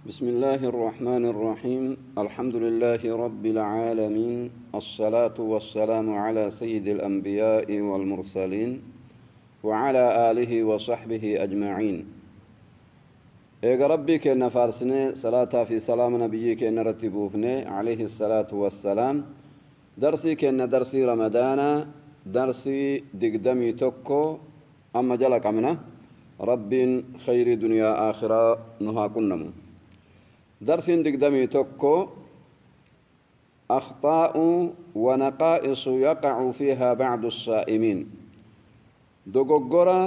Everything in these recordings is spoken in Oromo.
بسم الله الرحمن الرحيم الحمد لله رب العالمين الصلاة والسلام على سيد الأنبياء والمرسلين وعلى آله وصحبه أجمعين. Eega Rabbii keenna faarsinee, salaataa fi salaama nabiyyii keenna irratti buufnee, alayhi salaatu wassalaam, darsii keenna darsii Ramadaanaa darsii 21 amma jala qabna. Rabbiin khayrii duniyaa aakhiraa nu haa qunnamu. Darsiin 21 akhxaa'u wa naqaa'isu yaqa'u fiihaa ba'du saa'imiin, dogoggora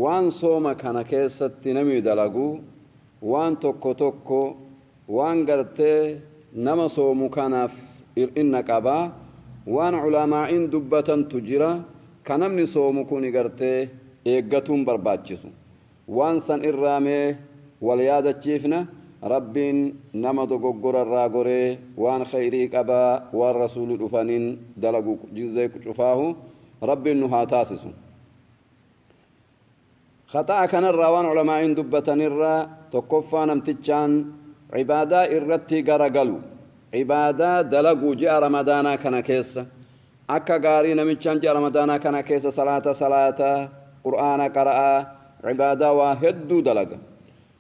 waan sooma kana keessatti namni dalagu, waan tokko tokko waan gartee nama soomu kanaaf hir'inna qaba, waan ulamaa'iin dubbatantu jira, ka namni soomu kuni gartee eeggatuun barbaachisu. Waan san irraa mee wal yaadachiifna. Rabbiin nama dogoggora irraa goree waan khayrii qabaa waan rasuulli dhufaniin dalagu jizee cufaahu Rabbiin nu haa taasisu. Khaxa'a kanarraa waan ulamaa'iin dubbatanirraa tokkoffaa, namtichaan ibaadaa irratti gara galu, ibaadaa dalagu ji'a Ramadaanaa kana keessa akka gaarii, namichaan ji'a Ramadaanaa kana keessa salaata salaata, Qur'aana qara'aa, ibaadaa waa hedduu dalaga.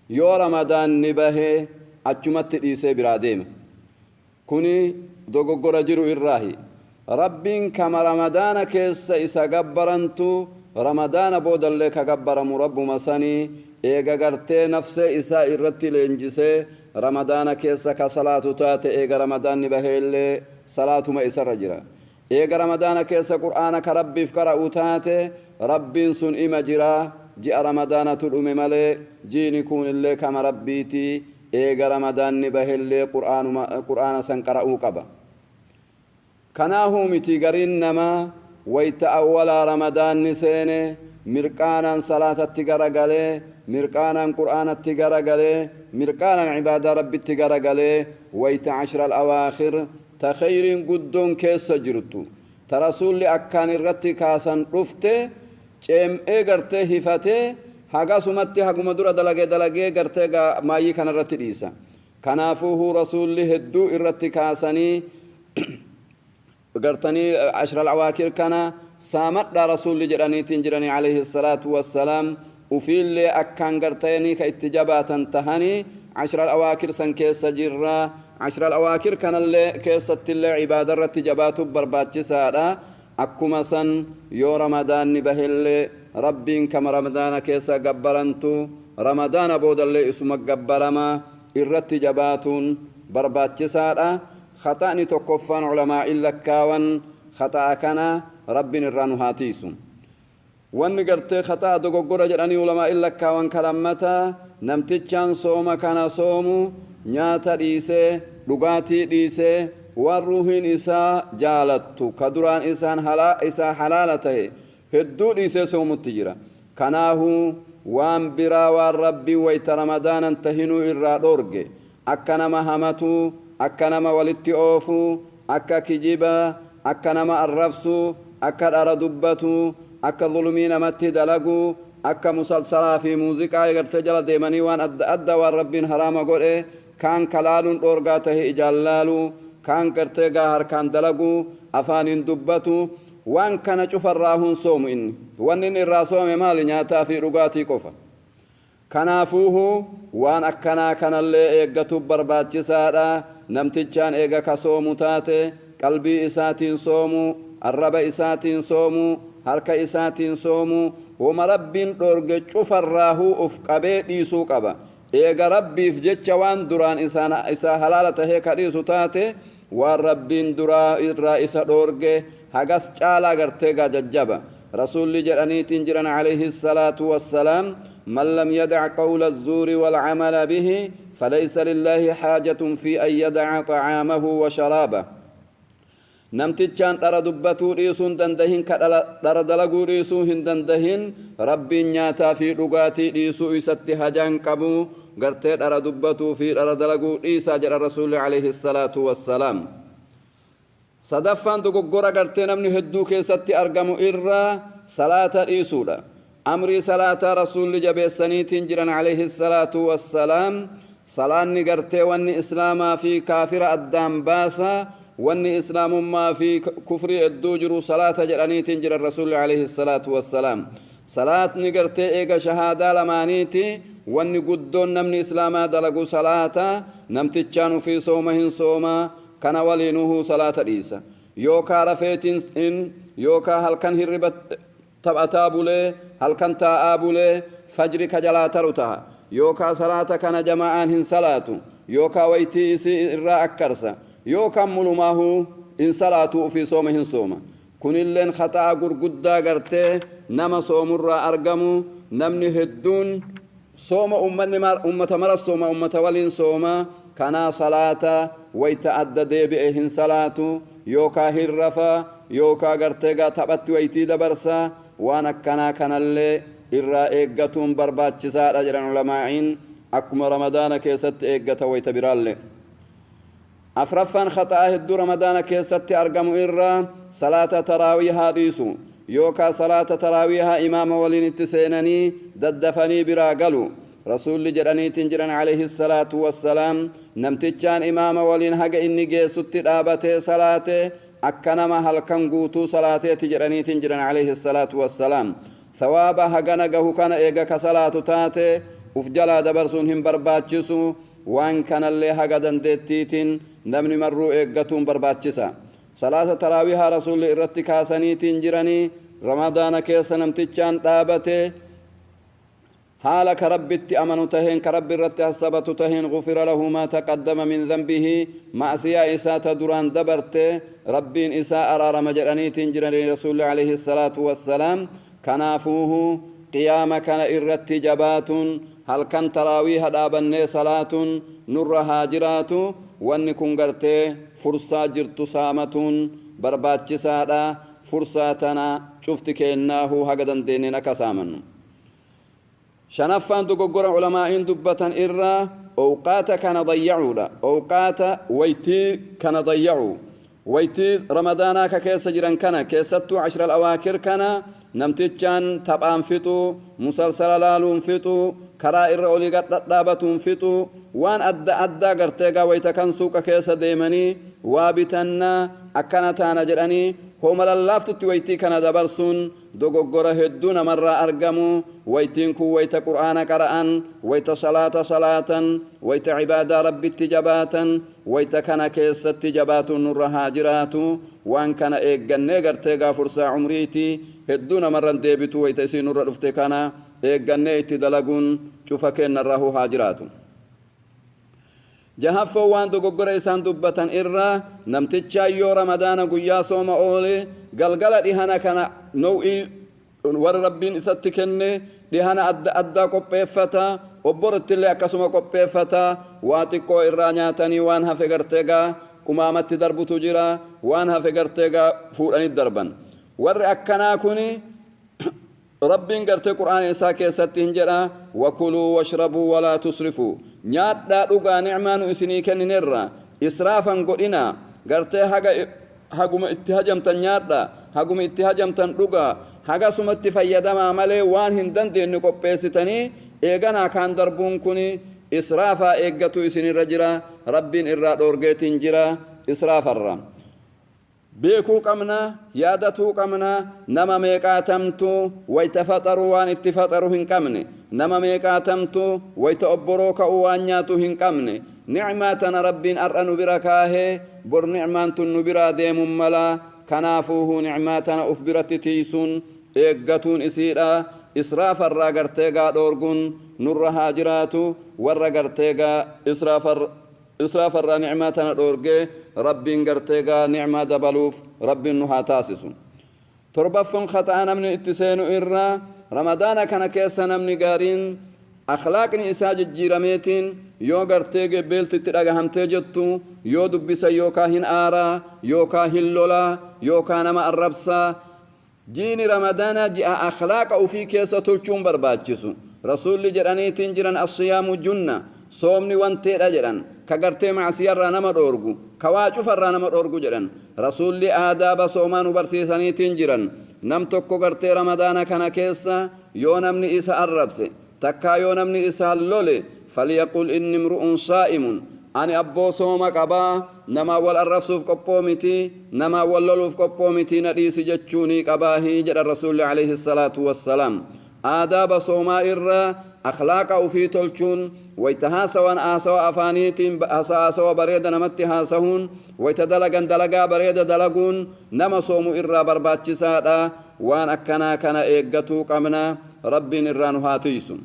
Yoo Ramadaanni bahee achumatti dhiisee biraa deema. Kuni dogoggora jiru irraahi. Rabbiin kama Ramadaana keessa isa gabbarantu Ramadaana boodallee ka gabbaramu Rabbuma sanii. Eega gartee nafsee isaa irratti leenjisee Ramadaana keessa ka salaatu taate, eega Ramadaanni baheellee salaatuma isarra jira. Eega Ramadaana keessa Qur'aana ka Rabbiif qara'u taate, Rabbiin sun ima jira. Ji'a Ramadaanatu dhume malee jiini kuunillee kama Rabbiiti. Eega Ramadaanni bahellee Qur'aana san qara'uu qaba. Kanaahuu miti, gariin namaa wayta awwalaa Ramadaanni seene mirqaanaan salaatatti garagalee, mirqaanaan Qur'aanatti garagalee, mirqaanaan ibaadaa Rabbitti garagalee, wayta ashral awaakhir ta kheyriin guddoon keessa jirtu, ta Rasuulli akkaan irratti kaasan dhufte, ceem'ee gartee hifatee hagasumatti haguma dura dalage dalagee gartee maayyii kanarratti dhiisa. Kanaafuuhuu Rasuulli hedduu irratti kaasanii gartanii ashral awaakir kana saamadhaa Rasuulli jedhaniitiin jiranii, alayhi salaatu wassalaam. Ufiillee akkaan gartanii ka itti jabaatan tahanii ashral awaakir san keessa jirra. Ashral awaakir kanallee keessattillee ibaada irratti jabaatuuf barbaachisaadha. Akkuma san yoo Ramadaanni bahellee Rabbiin kama Ramadaana keessa gabbarantu Ramadaana boodallee isuma gabbarama, irratti jabaatuun barbaachisaadha. Khaxa'ni tokkoffaan ulamaa'in lakkaawan khaxa'a kana, Rabbiin irraa nu haa tiisu. Wanni gartee khaxa'a dogoggora jedhanii ulamaa'in lakkaawan ka lammataa, namtichaan sooma kana soomu nyaata dhiisee, dhugaatii dhiisee, waan ruuhiin isaa jaalattu ka duraan isaan isaa halaala tahe hedduu dhiisee soomutti jira. Kanaahuu waan biraa waan Rabbiin wayta Ramadaanan tahinuu irraa dhoorge, akka nama hamatuu, akka nama walitti oofuu, akka kijibaa, akka nama arrabsuu, akka dhara dubbatuu, akka zulmii namatti dalaguu, akka musalsalaa fi muuziqaa gartee jala deemanii waan adda addaa waan Rabbiin haraama godhe, kaan ka laaluun dhoorgaa tahe ijaan laaluu, kaan gartee gaa harkaan dalaguu, afaaniin dubbatu, waan kana cufarraa hun soomu inni. Wanni inni irraa soome maali? Nyaataa fi dhugaatii qofa. Kanaafuuhu waan akkanaa kanallee eeggatuuf barbaachisaadha. Namtichaan eega ka soomu taate qalbii isaatiin soomu, arraba isaatiin soomu, harka isaatiin soomu, woma Rabbiin dhoorge cufarraahuu uf qabee dhiisuu qaba. Eega Rabbiif jecha waan duraan isaa halaala tahee ka dhiisu taate, waan Rabbiin duraa irraa isa dhoorge hagas caalaa gartee gaa jajjaba. Rasuulli jedhaniitiin jiran, alayhi salaatu wassalaam, "Man lam yadac qawla azzuuri walcamala bihi falaysa lillaahi haajatun fi an yadaca طacaamahu wa sharaabah." Namtichaan dhara dubbatuu dhiisuu hin dandahin, ka dhara dalaguu dhiisuu hin dandahin, Rabbiin nyaataa fi dhugaatii dhiisuu isatti hajaan qabu. Gartee dhara dubbatuu fi dhara dalaguu dhiisaa jedha Rasuulli, alayhi salaatu wassalaam. Sadaffaan dogoggora gartee namni hedduu keessatti argamu irraa salaata dhiisuudha. Amrii salaataa Rasuulli jabeessaniitiin jiran, alayhi salaatu wassalaam. Salaanni gartee wanni Islaamaa fi kaafira addaan baasa, wanni Islaamummaa fi kufrii hedduu jiru salaata jedhaniitiin jiran Rasuulli alayhi salaatu wassalaam. Salaatni gartee eega shahaadaa lamaaniiti, wanni guddoon namni Islaamaa dalagu salaata. Namtichaan ufii sooma hin sooma, kana waliinuhuu salaata dhiisa. Yookaa rafeetiin in yookaa halkan hirriba taphataa bulee, halkan taa'aa bulee, fajri ka jalaa taru taha. Yookaa salaata kana jamaa'aan hin salaatu, yookaa waytii isii irraa akkarsa, yookaan mulumaahuu hin salaatuu ufii sooma hin sooma. Kunilleen khaxa'a gurguddaa gartee nama soomurraa argamu. Namni hedduun sooma, ummanni ummata mara sooma, ummata waliin sooma, kanaa salaata wayta adda deebi'e hin salaatu, yookaa hin rafa, yookaa gartee gaa taphatti waytii dabarsa. Waan akkanaa kanallee irraa eeggatuun barbaachisaadha jedhan ulamaa'iin, akkuma Ramadaana keessatti eeggata wayta biraallee. Afraffaan khaxa'a hedduu Ramadaana keessatti argamu irraa salaata taraawiihaa dhiisu, yookaa salaata taraawiihaa imaama waliin itti seenanii daddafanii biraa galu. Rasuulli jedhaniitiin jiran alayhi salaatu wassalaam, namtichaan imaama waliin haga inni geessutti dhaabatee salaate akka nama halkan guutuu salaateeti jedhaniitiin jiran alayhi salaatu wassalaam. Thawaaba hagana gahu kana eega ka salaatu taate uf jalaa dabarsuun hin barbaachisu. Waan kanallee haga dandeettiitiin namni marruu eeggatuun barbaachisa. Salaata taraawihaa Rasuulli irratti kaasaniitiin jiranii, Ramadaana keessa namtichaan dhaabate haala ka Rabbitti amanu taheen, ka Rabbi irratti hassabatu taheen, gufira lahu maa taqaddama min dhanbihi, ma'siyaa isaa ta duraan dabarte Rabbiin isaa araarama jedhaniitiin jiranii Rasuulli alayhi salaatu wassalaam. Kanaafuuhu qiyaama kana irratti jabaatuun, halkan taraawiiha dhaabannee salaatuun nurra haa jiraatu. Wanni kun gartee fursaa jirtu saamatuun barbaachisaadha. Fursaa tana cufti keennaahuu haga dandeenneen akka saamannu. Shanaffaan dogoggora ulamaa'iin dubbatan irraa owqaata kana dayyacuudha. Owqaata, waytii kana dayyacuu. Waytii Ramadaanaa ka keessa jiran kana, keessattuu ashral awaakir kana, namtichaan taphaan fixuu, musalsala laaluun fixuu, karaa irra olii gad dhadhaabatuun fixuu, waan adda addaa gartee gaa wayta kan suuqa keessa deemanii waa bitannaa akkana taana jedhanii homa lallaaftutti waytii kana dabarsuun dogoggora hedduu namarraa argamu. Waytiin kun wayta Qur'aana qara'an, wayta salaata salaatan, wayta ibaadaa Rabbitti jabaatan, wayta kana keessatti jabaatuun nurra haa jiraatu. Waan kana eeggannee gartee gaa fursaa umriiti, hedduu namarran deebitu, wayta isiin nurra dhufte kana eeggannee itti dalaguun cufa keennarraahuu haa jiraatu. Jahaffoo waan dogoggora isaan dubbatan irraa namtichaan yoo Ramadaana guyyaa sooma oole galgala dhihana kana now'ii warra Rabbiin isatti kenne dhihana adda addaa qopheeffata, obborittillee akkasuma qopheeffata. Waa xiqqoo irraa nyaatanii waan hafe gartee gaa qumaamatti darbutu jira, waan hafe gartee gaa fuudhanii darban. Warri akkanaa kuni Rabbiin gartee Qur'aana isaa keessatti hin jedha, wakuluu washrabuu walaa tusrifuu, nyaadhaa dhugaa ni'maa nu isinii kenninerra israafan godhinaa. Gartee haga haguma itti hajamtan nyaadhaa, haguma itti hajamtan dhugaa, hagasumatti fayyadamaa malee waan hin dandeenye qopheessitanii eeganaa kaan darbuun kun israafaa eeggatu isinirra jira. Rabbiin irraa dhoorgeetiin jira israafarra. Beekuu qabna, yaadatuu qabna, nama meeqaatamtu wayta faxaru waan itti faxaru hin qabne, nama meeqaatamtu wayta obboroo ka'u waan nyaatu hin qabne. Ni'maa tana Rabbiin ar'a nu bira kaahee bor ni'maan tun nu biraa deemuun mala. Kanaafuuhu ni'maa tana uf biratti tiiysuun, eeggatuun isiidha israafarraa gartee gaa dhoorguun nurra haa jiraatu. Warra gartee gaa israafar Israafarraa ni'maa tana dhoorgee Rabbiin gartee gaa ni'maa dabaluuf Rabbiin nu haa taasisu. Torbaffon khaxa'a namni itti seenu irraa Ramadaana kana keessa namni gaariin akhlaaqni isaa jijjiirameetiin yoo gartee beelti itti dhagahamtee jettu, yoo dubbisa yookaa hin aaraa, yookaa hin lolaa, yookaa nama arrabsaa. Jiini Ramadaanaa ji'a akhlaaqa ufii keessa tolchuun barbaachisu. Rasuulli jedhaniitiin jiran, assiyaamu junna, soomni wanteedha jedhan, ka gartee ma'siyarraa nama dhoorgu, ka waa cufarraa nama dhoorgu jedhan. Rasuulli aadaaba soomaa nu barsiisaniitiin jiran. Nam tokko gartee Ramadaana kana keessa yoo namni isa arrabse, takkaa yoo namni isaan lole, Falyaqul inni imru'un saa'imun, ani abboo sooma qabaa, namaa wal arrabsuuf qophoo miti, namaa wal loluuf qophoo miti, na dhiisi jechuunii qabaahii jedhan Rasuulli alayhi salaatu wassalaam. Aadaaba soomaa irra akhlaaqa ufii tolchuun, wayta haasawan haasawa afaaniitiin haasawa bareeda namatti haasahuun, wayta dalagan dalagaa bareeda dalaguun nama soomu irraa barbaachisaadha. Waan akkanaa kana eeggatuu qabna. Rabbiin irraa nu haa tiysu.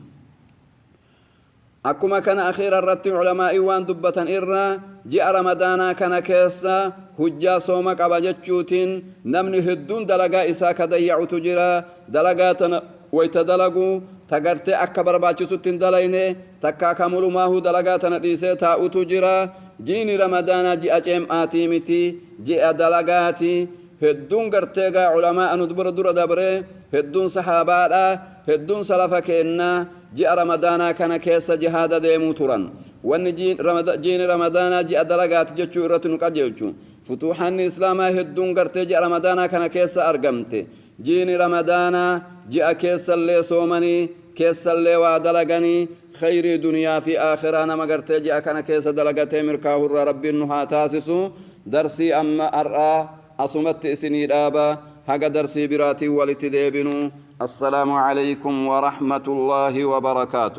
Akkuma kana akhiira irratti ulamaa'ii waan dubbatan irra, ji'a Ramadaanaa kana keessa hujjaa sooma qaba jechuutiin namni hedduun dalagaa isaa ka dayya'utu jira. Dalagaa tana wayta dalagu tagartee akka barbaachisutti hin dalayne, takkaa ka mulumaahuu dalagaa tana dhiisee taa'utu jira. Jiini Ramadaanaa ji'a ceem'aatii miti, ji'a dalagaati. Hedduun gartee gaa ulamaa anu dubara dura dabre, hedduun sahaabaadha, hedduun salafa keennaa ji'a Ramadaanaa kana keessa jihaada deemuu turan. Wanni jiini Ramadaanaa ji'a dalagaati jechuu irratti nu qajeelchu, futuuhaanni islaamaa hedduun gartee ji'a Ramadaanaa kana keessa argamte. Jiini Ramadaanaa ji'a keessallee soomanii keessallee waa dalaganii khayrii duniyaa fi aakhiraa nama gartee ji'a kana keessa dalagatee milkaahurraa Rabbiin nu haa taasisu. Darsii amma har'aa asumatti isinii dhaaba. Haga darsii biraatiin walitti deebinu, assalaamu alaykum warahmatullaahi wabarakaatu.